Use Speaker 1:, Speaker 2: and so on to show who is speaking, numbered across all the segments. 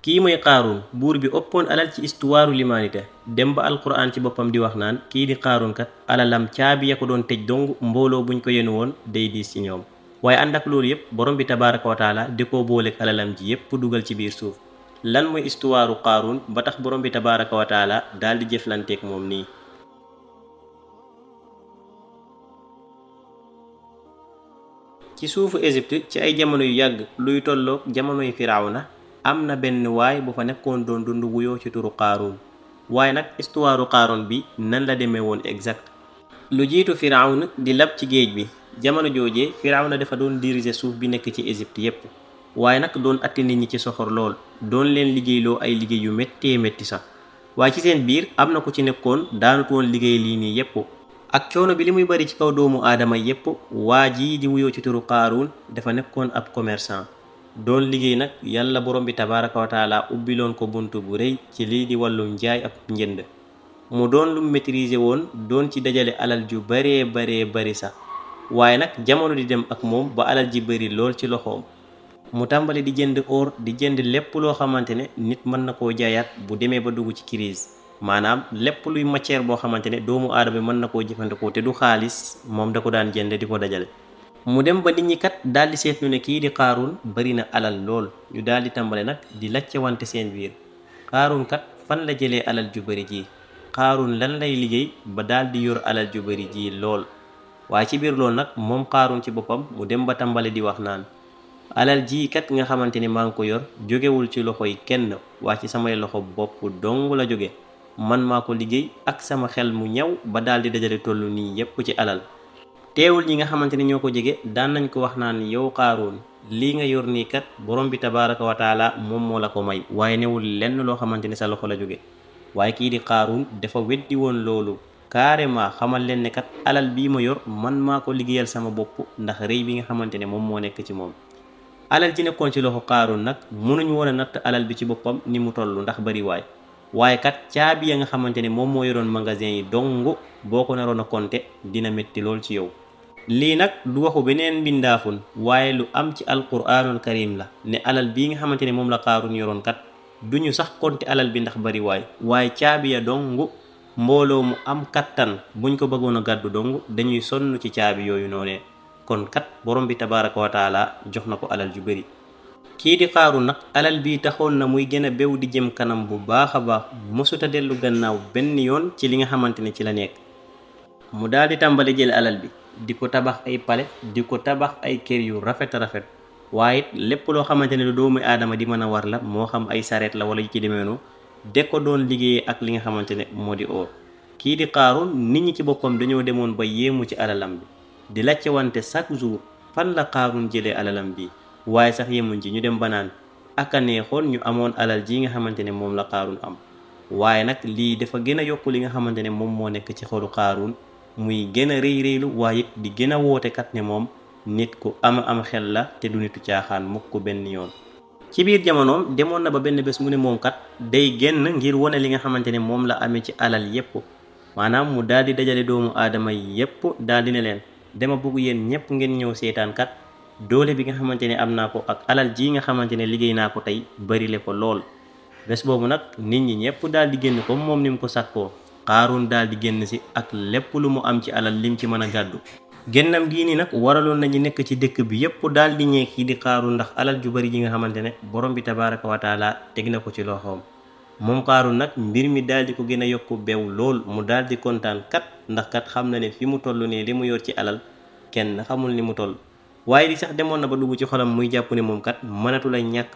Speaker 1: kii mooy Qaaruun buur bi ëppoon alal ci histoire l'humanité dem ba alquran ci boppam di wax naan kii di Qaaruun kat alalam caabi ya ko doon tëj dong mbooloo buñ ko yenu woon day diis ci ñoom. waaye ànd ak loolu yépp borom bi tabaaraka wa taala di ko booleeg alalam ji yépp dugal ci biir suuf. lan mooy histoire Qaaruun ba tax borom bi tabaaraka wa taala daal di jëflanteeg moom nii. ci suufu Égypte ci ay jamono yu yàgg luy tolloog jamonoy Firawna am na benn waay bu fa nekkoon doon dund wuyoo ci turu Qaaruun. waaye nag histoire Qaaruun bi nan la demee woon exact. lu jiitu Firawna di lab ci géej bi jamono joojee Firawna dafa doon diriger suuf bi nekk ci Égypte yépp waaye nag doon atti nit ñi ci soxor lool doon leen liggéeyloo ay liggéey yu méttee métti sax. waaye ci seen biir am na ku ci nekkoon daanut woon liggéey lii nii yépp ak coono bi li muy bari ci kaw doomu aadama yépp waa jii di wuyoo ci turu Qaaruun dafa nekkoon ab commerçant doon liggéey nag yàlla borom bi tabaaraka wa taala ubbiloon ko bunt bu rëy ci lii di wàllum njaay ak njënd mu doon lu maîtriser woon doon ci dajale alal ju baree bari sax. waaye nag jamono di dem ak moom ba alal ji bari lool ci loxoom mu tàmbali di jënd or di jënd lépp loo xamante ne nit mën na koo jaayaat bu demee ba dugg ci crise maanaam lépp luy matière boo xamante ne doomu aadama bi mën na koo jëfandikoo te du xaalis moom da ko daan jënd di ko dajale. mu dem ba nit ñi kat daal di seetlu ne kii di Qaaruun bari na alal lool ñu daal di tàmbale nag di lacce wante seen biir Qaaruun kat fan la jëlee alal ju bari ji Qaaruun lan lay liggéey ba daal di yor alal ju bari ji lool. waaye ci biir loolu nag moom Qaaruun ci boppam mu dem ba tàmbale di wax naan alal ji kat nga xamante ni maa ngi ko yor jógewul ci loxoy kenn waa ci samay loxo bopp dong la jóge man maa ko liggéey ak sama xel mu ñaw ba daal di dajale tollu nii yépp ci alal. teewul ñi nga xamante ni ñoo ko jege daan nañ ko wax naan yow Qaaruun lii nga yor nii kat borom bi tabaaraka wa taala moom moo la ko may waaye newul lenn loo xamante ni sa loxo la jóge. waaye kii di Qaaruun dafa weddi woon loolu carrément xamal leen ne kat alal bii ma yor man maa ko liggéeyal sama bopp ndax rëy bi nga xamante ne moom moo nekk ci moom. alal ji nekkoon ci loxo Qaaruun nag mënuñu woon a natt alal bi ci boppam ni mu toll ndax bari waaye kat caabi ya nga xamante ne moom moo yoroon magasin yi dong boo ko naroon a compter dina métti lool ci yow. lii nag du waxu beneen mbindaafun waaye lu am ci alquraanul karim la ne alal bii nga xamante ne moom la Qaaruun yoroon kat duñu sax compter alal bi ndax bari waaye caabi ya dong mbooloo mu am kattan buñ ko bëggoon a gàddu dong dañuy sonn ci caabi yooyu noonee kon kat borom bi tabaaraka wa taala jox na ko alal ju bari. kii di Qaaruun nag alal bii taxoon na muy gën a bew di jëm kanam bu baax a baax mësuta dellu gannaaw benn yoon ci li nga xamante ne ci la nekk. mu daal di tàmbali jël alal bi di ko tabax ay pale di ko tabax ay kër yu rafet waaye it lépp loo xamante ne lu doomu aadama di mën a war la moo xam ay sareet la wala yu ci demeenu de ko doon liggéeyee ak li nga xamante ne moo di or. kii di Qaaruun nit ñi ci boppam dañoo demoon ba yéemu ci alalam bi di lacce wante chaque jour fan la Qaaruun jëlee alalam bi waaye sax yemuñ ci ñu dem ba naan aka neexoon ñu amoon alal ji nga xamante ne moom la Qaaruun am. waaye nag lii dafa gën a yokk li nga xamante ne moom moo nekk ci xolu Qaaruun muy gën a rëylu waaye it di gën a woote kat ne moom nit ku am xel la te du nitu caaxaan mukk benn yoon. ci biir jamonoom demoon na ba benn bés mu ne moom kat day génn ngir wone li nga xamante ne moom la amee ci alal yépp maanaam mu daal di dajale doomu aadama yépp daal di ne leen dama bëgg yéen ñépp ngeen ñëw seetaan kat doole bi nga xamante ne am naa ko ak alal ji nga xamante ne liggéey naa ko tey bari le ko lool. bés boobu nag nit ñi ñépp daal di génn comme moom ni mu ko sàkkoo Qaaruun daal di génn si ak lépp lu mu am ci alal lim ci mën a gàddu. génnam gii nii nag waraloon nañu nekk ci dëkk bi yépp daal di ñee kii di Qaaruun ndax alal ju bari ji nga xamante ne borom bi tabaaraka wa taala teg na ko ci loxoom. moom Qaaruun nag mbir mi daal di ko gën a yokku bew lool mu daal di kontaan kat ndax kat xam na ne fi mu toll nii li mu yor ci alal kenn xamul ni mu toll. waaye di sax demoon na ba dugg ci xolam muy jàpp ne moom kat mënatu la ñàkk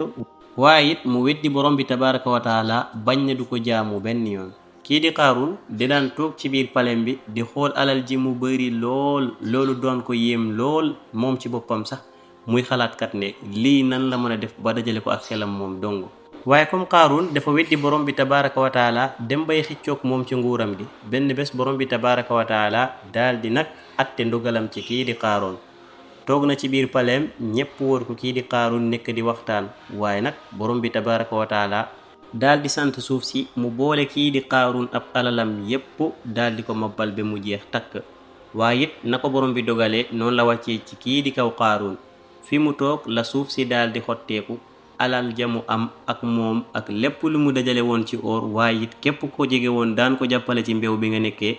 Speaker 1: waaye it mu weddi borom bi tabaaraka wa taala bañ ne du ko jaamu benn yoon. kii di Qaaruun di daan toog ci biir palem bi di xool alal ji mu bari loolu doon ko yéem lool moom ci boppam sax muy xalaatkat ne lii nan la mën a def ba dajale ko ak xelam moom dong. waaye comme Qaaruun dafa weddi borom bi tabaaraka wa taala dem bay xiccoog moom ci nguuram gi benn bés borom bi tabaaraka wa taala daal di nag atte ndogalam ci kii di Qaaruun. toog na ci biir paleem ñépp wër ko kii di Qaaruun nekk di waxtaan waaye nag borom bi tabaaraka wa taala daal di sant suuf si mu boole kii di Qaaruun ab alalam yépp daal di ko mabbal ba mu jeex takk. waaye it na ko borom bi dogalee noonu la wàccee ci kii di kaw Qaaruun fi mu toog la suuf si daal di xotteeku alal jamu am ak moom ak lépp lu mu dajale woon ci or waaye it képp ko jege woon daan ko jàppale ci mbéw bi nga nekkee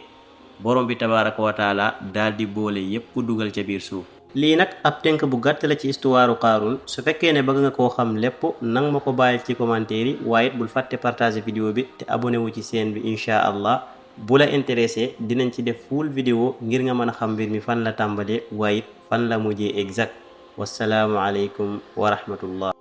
Speaker 1: borom bi tabaraka wa taala daal di boole yépp dugal ca biir suuf. lii nag ab tënk bu gàtt la ci histoire Qaaruun. su fekkee ne bëgg nga koo xam lépp nang ma ko bàyyil ci commentaire yi waaye it bul fàtte partager vidéo bi te abonné wu ci chaîne bi incha allah. bu la intéressé dinañ ci def full vidéo ngir nga mën a xam mbir mi fan la tàmbalee waaye it fan la mujjee exact. wassalaamu aleykum wa rahmatullah.